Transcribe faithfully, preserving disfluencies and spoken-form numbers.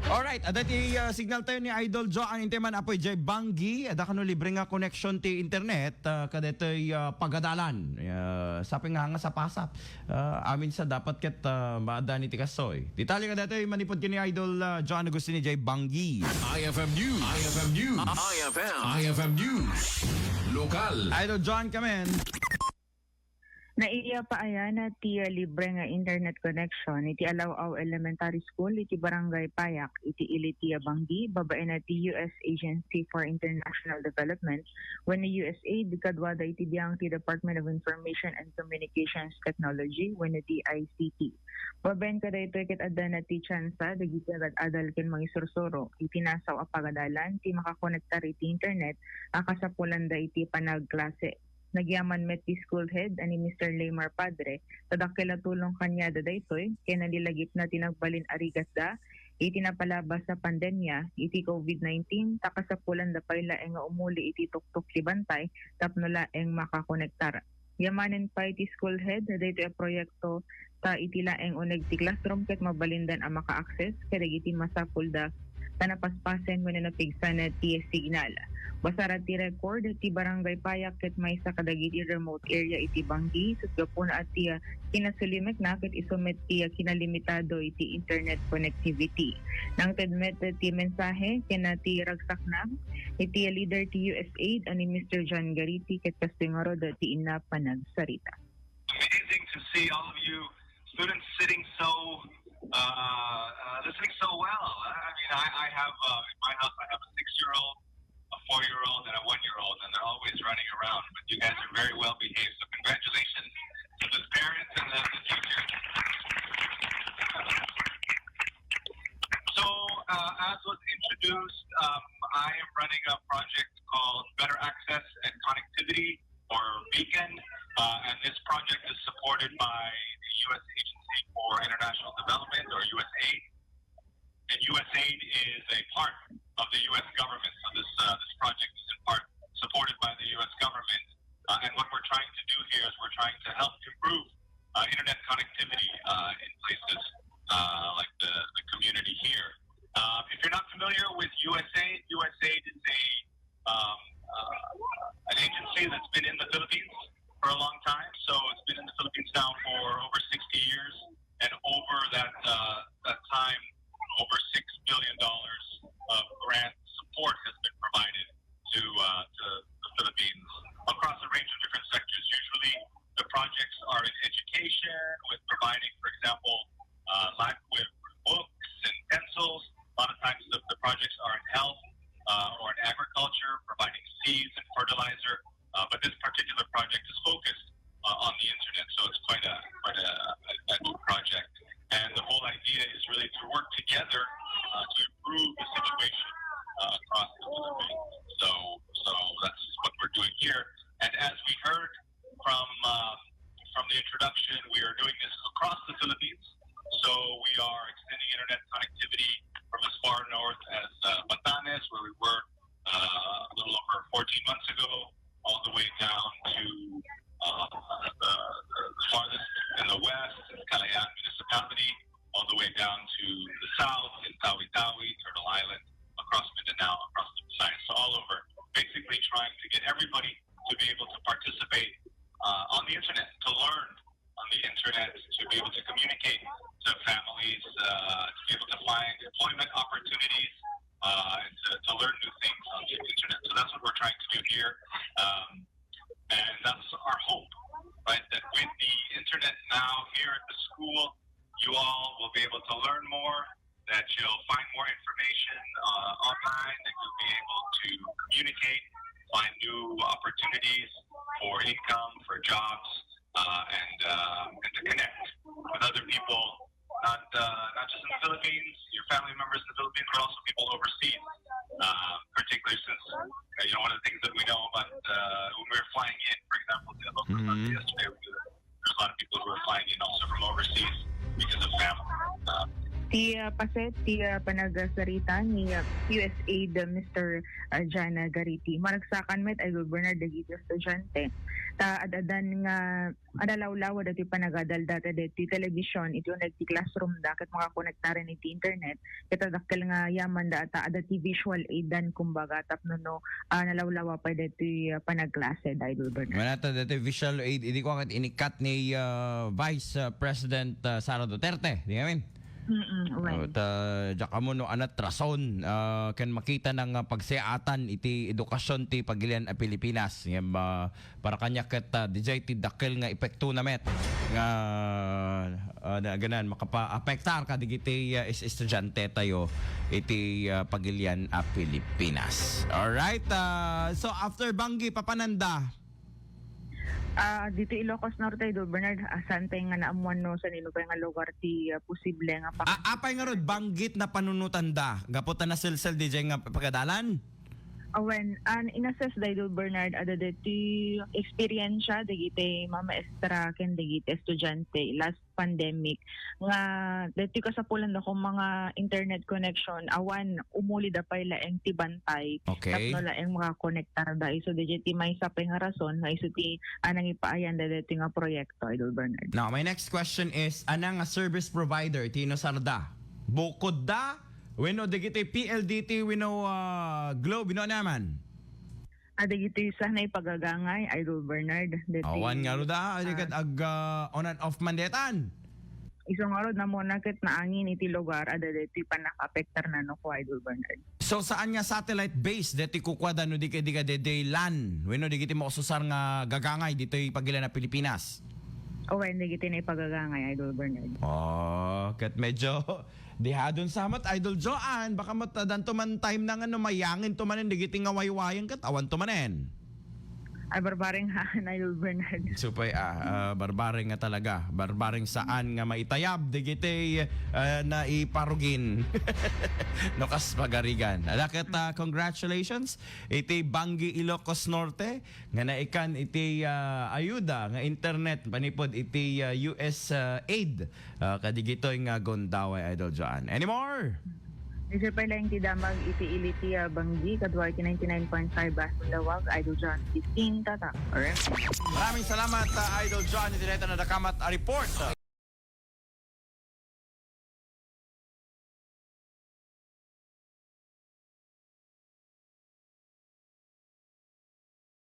Alright, adda ti, ah, signal tayo ni Idol Joan. Intay man, apo, idiay banggi, adda kano libre nga connection ti internet, ah, kadaytoy, ah, pagadalan. Ah, sapay nga nga sapasap. Ah, amin sa dapat ket, ah, maadani ti kastoy. Detalye kadaytoy manipud ken ni Idol, ah, Joan Agustin idiay banggi. I F M News. I F M News. I F M. I F M News. Lokal. Idol Joan, kamen. Naiyapaayana ti libre nga internet connection iti Alao-ao Elementary School iti Barangay Payak iti ili ti Banggi, babaen na ti U S Agency for International Development wenno U S A I D, kaduada iti biang ti Department of Information and Communications Technology wenno D I C T. Babaen kadaytoy ket adda na ti tsansa dagiti agad-adal ken mangisursuro iti nasaw a pagadalan ti makakonektar iti internet a kasapulanda iti panagklase. Nagyaman met ti school head a ni Mister Leymar Padre, ta dakkel a tulong kaniada daytoy, ken nalilagipna ti nagbalin a rigatda iti napalabas a pandemia iti covid nineteen, ta kasapulanda pay laeng nga umuli iti tuktok ti bantay tapno laeng makakonektar. Yamanen pay ti school head, daytoy a proyekto ta iti laeng uneg ti classroom ket mabalindan a maka-access kadagiti masapulda ta napaspasen wenno napigsan ti signal. Basara ti record, ti Barangay Payak ket maysa kadagiti remote area iti Banggi, ket gapuna ti kinasulimekna ket isu met ti kinalimitado iti internet connectivity. Nangted met ti mensahe ken ti ragsakna iti leader ti U S A I D a ni Mister John Gariti ket kastoy ngarud ti inna panagsarita. Amazing to see all of you students sitting so, uh, uh, listening so well. I I mean, I, I have, uh, in my house, I have a six-year-old, a four-year-old, and a one-year-old, and they're always running around. But you guys are very well behaved, so congratulations to the parents and the, the teachers. So, uh, as was introduced, um, I am running a project called Better Access and Connectivity, or Beacon, uh, and this project is supported by the U S Agency for International Development, or U S A I D. And U S A I D is a part of the U S government, so this, uh, this project is in part supported by the U S government. Uh, and what we're trying to do here is we're trying to help improve, uh, internet connectivity, uh, in places, uh, like the, the community here. Um, if you're not familiar with U S A I D, U S A I D is a, um, uh, an agency that's been in the Philippines for a long time. So it's been in the Philippines now for over sixty years, and over that, uh, that time, over six billion dollars of grant support has been provided to, uh, to the Philippines across a range of different sectors. Usually, the projects are in education, with providing, for example, uh, life with books and pencils. A lot of times, the, the projects are in health, uh, or in agriculture, providing seeds and fertilizer. Uh, but this particular project is focused, uh, on the internet, so it's quite a quite a, a, a new project. And the whole idea is really to work together, uh, to improve the situation, uh, across the Philippines. So, so that's what we're doing here. And as we heard from, um, from the introduction, we are doing this across the Philippines. So we are extending internet connectivity from as far north as, uh, Batanes, where we were, uh, a little over fourteen months ago, all the way down to, uh, the, the farthest in the west, in Calayan Municipality, all the way down to the south in Tawi-Tawi, Turtle Island, across Mindanao, across the Visayas, so all over. Basically trying to get everybody to be able to participate, uh, on the internet, to learn on the internet, to be able to communicate to families, uh, to be able to find employment opportunities, uh, and to, to learn new things on the internet. So that's what we're trying to do here. Um, and that's our hope, right? That with the internet now here at the school, you all will be able to learn more, that you'll find more information, uh, online, that you'll be able to communicate, find new opportunities for income, for jobs, uh, and, uh, and to connect with other people, not, uh, not just in the Philippines, your family members in the Philippines, but also people overseas, uh, particularly since, uh, you know, one of the things that we know about, uh, when we were flying in, for example, to Ilocos Mhm. yesterday, we, there's a lot of people who are flying in also from overseas because of family. Uh, Ti, ah, paset ti, ah, panagsarita ni, ah, U S A I D Mister, ah, John Gariti. Maragsakan met a gobernador dagiti estudiante. ta ad-adan nga adda lawlawa dagiti panagadalda ta dagiti television iti uneg ti classroom da ket makakonektar iti internet, ket dakkel nga yaman da ta adda ti visual aid dan kumbaga tapno no, ah, nalawlawa pay dagiti, ah, panagklase da, Idol Bernard. Manata dagiti visual aid, idi ko ket inikkat ni, ah, Vice, ah, President, ah, Sara Duterte, di ngamin? Mm-mm, wen. Oh, ta, diak ammo no ania ti rason, ah, ken makita na nga pagsayaatan iti edukasyon ti pagilian a Pilipinas. Ngem, ah, para kaniak ket, ah, diay ti dakkel nga epektona met nga, ah, na, ganan, makapaapektar kadigiti, ah, is-, estudiante tayo iti, ah, pagilian a Pilipinas. Alright, ah, so after Bangui, papananda? Ah, dito Ilocos Norte, Idol Bernard, ah, saan pay nga naammuan no sanino pay nga lugar ti, ah, posible nga Ah, apay ngarud, Bangui ti panunotanda? Gapu ta naselsel diay nga pagadalan? Awen, an inassess da Idol Bernard, adda dagiti experience dagiti mamaestra ken dagiti estudiante last pandemic nga dagiti kasapulan da kung mga internet connection, awan umuli da pay laeng ti bantay. Okay. Tapno laeng makakonektar da. Isu dagiti maysa pay nga rason nga isu ti, ah, nangipaayan dagiti nga proyekto, Idol Bernard. Now, my next question is, ania nga service provider ti inusarda? Bukod da wenno dagiti P L D T wenno, ah, Globe, wenno ania man? Ah, dagiti sa naipagagangay, Idol Bernard. Dagiti, awan ngarud, ah, ket ag, ah, on and off man detan. Isu ngarud, namuna ket naangin iti lugar, adda dagiti pannakaapektar nano ko, Idol Bernard. So, saan nga satellite base dagiti kukuada no di ka, di ka dagiti LAN wenno dagiti maususar nga gagangay ditoy pagilian a Pilipinas? Awen, dagiti naipagagangay, Idol Bernard. Oh, ket medyo dihadon sa met, Idol Joanne, baka met, ah, danto man time na nga no mayangin to manen dagiti nga waywayen ket awan to manen. Ay, barbareng haan, Idol Bernard. Supay, ah, ah, barbareng nga talaga. Barbareng saan nga maitayab dagiti, ah, naiparugin. No kas pagarigan. Ala ket, ah, congratulations iti Bangui Ilocos Norte nga naikan iti, ah, ayuda nga internet manipud iti, ah, U S, ah, aid, ah, kadigitoy nga gundaway, Idol Joanne. Anymore? Isu pay laeng ti damag iti ili ti, ah, Bangui, kadua iti ninety-nine point five Basol Lawag, Idol Joanne fifteen, Tatak, R F M. Maraming salamat, ah, Idol Joanne, iti dayta nadakamat a report.